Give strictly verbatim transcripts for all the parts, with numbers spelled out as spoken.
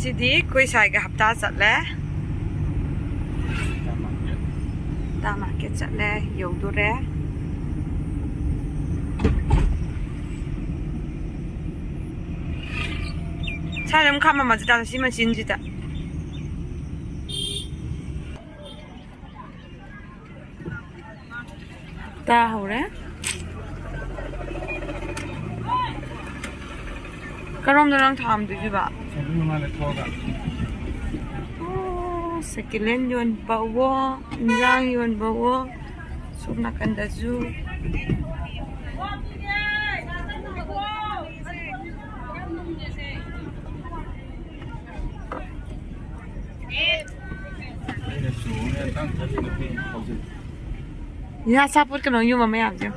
ꯁꯤꯗꯤ ꯑꯩꯈꯣꯏ ꯁ꯭ꯋꯥꯏꯒ ꯍꯞꯇꯥ ꯆꯠꯂꯦ꯫ ꯍꯞꯇꯥ ꯃꯥꯔꯀꯦꯠ ꯆꯠꯂꯦ, ꯌꯧꯗꯣꯔꯦ꯫ ꯁ꯭ꯋꯥꯏꯗ ꯑꯗꯨꯝ ꯈꯥꯝꯃꯝꯃꯁꯤ ꯇꯥꯗ ꯁꯤ ꯃꯆꯤꯟꯁꯤꯗ꯫ ꯇꯥꯍꯧꯔꯦ꯫ ꯀꯔꯣꯝꯗ ꯅꯪ ꯊꯥꯝꯗꯣꯏꯁꯤꯕ? ꯑꯣ, ꯁꯦꯀꯦꯟ ꯍꯦꯟ ꯌꯣꯟꯕꯋꯣ, ꯏꯟꯖꯥꯡ ꯌꯣꯟꯕꯋꯣ, ꯁꯣꯝ ꯅꯥꯀꯟꯗꯁꯨ꯫ ꯌꯥ, ꯑꯆꯥꯄꯣꯠ ꯀꯩꯅꯣ ꯌꯣꯟꯕ ꯃꯌꯥꯝꯁꯦ꯫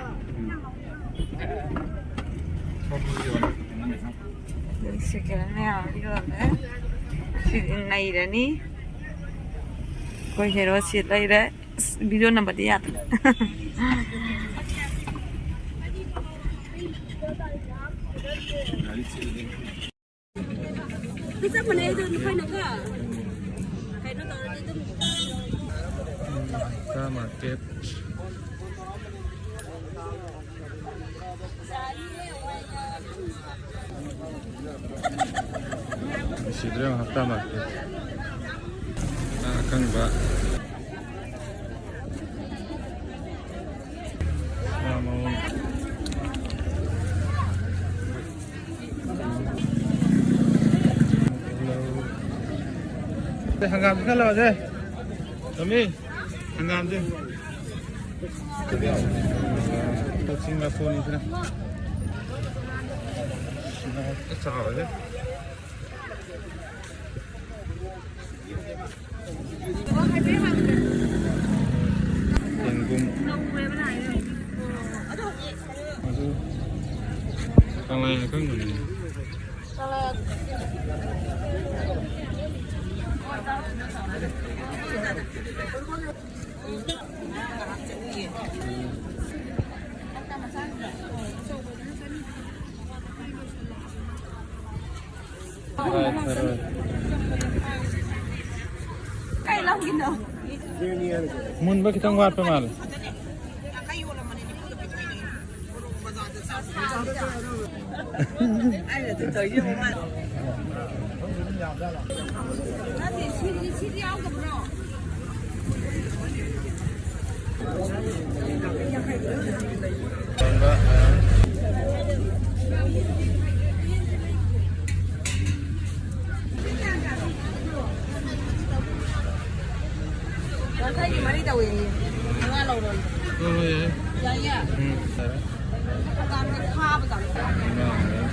ꯁꯦꯀꯦꯟ ꯍꯦꯟ ꯃꯌꯥꯝ ꯌꯣꯜꯂꯦ꯫ ꯁꯤꯗꯤ ꯅꯩꯔꯅꯤ꯫ ꯑꯩꯈꯣꯏ ꯍꯦꯔꯣ ꯁꯤ ꯂꯩꯔꯦ꯫ ꯑꯁ, ꯚꯤꯗꯤꯑꯣ ꯅꯝꯕꯗꯤ ꯌꯥꯗ꯭ꯔꯦ꯫ ꯆꯞ ꯃꯥꯟꯅꯩ ꯑꯗꯨ ꯅꯈꯣꯏꯅꯀꯣ ꯀꯩꯅꯣ ꯇꯧꯔꯗꯤ ꯑꯗꯨꯝ꯫ ꯍꯞꯇꯥ ꯃꯥꯔꯀꯦꯠ꯫ ꯁꯤꯗ꯭ꯔꯦ ꯍꯞꯇꯥ ꯃꯥꯔꯀꯦꯠ꯫ ꯉꯥ ꯑꯀꯪꯕ꯫ ꯉꯥ ꯃꯑꯣꯡ꯫ ꯍꯪꯒꯥꯝꯁꯤ ꯈꯔ ꯂꯧꯔꯁꯦ꯫ ꯇꯣꯝꯕꯤ, ꯍꯪꯒꯥꯝꯁꯦ꯫ ꯀꯛꯆꯤꯡ ꯂꯐꯣꯏꯅꯤꯁꯤꯅ꯫ ꯆꯥꯎꯔꯦ꯫ ꯌꯦꯟꯕꯨꯝ꯫ ꯑꯗꯨ ꯀꯪꯂꯥ ꯑꯀꯪꯕꯅꯤꯅꯦ꯫ ꯍꯣꯏ, ꯍꯣꯏ, ꯍꯣꯏ꯫ ꯃꯨꯟꯕ ꯈꯤꯇꯪ ꯋꯥꯠꯄ ꯃꯥꯜꯂꯦ꯫ ꯌꯥꯡꯈꯩꯒꯤ ꯃꯔꯤ ꯇꯧꯋꯦꯌꯦ꯫ ꯃꯉꯥ ꯂꯧꯔꯣ꯫ ꯍꯣꯏ, ꯍꯣꯏ, ꯌꯥꯏ꯫ ꯌꯥꯏꯌꯦ꯫ ꯎꯝ, ꯐꯔꯦ꯫ ꯈꯥꯕ ꯇꯥꯔꯦ꯫ ꯃꯉꯥ ꯑꯃ ꯂꯩꯔꯦ꯫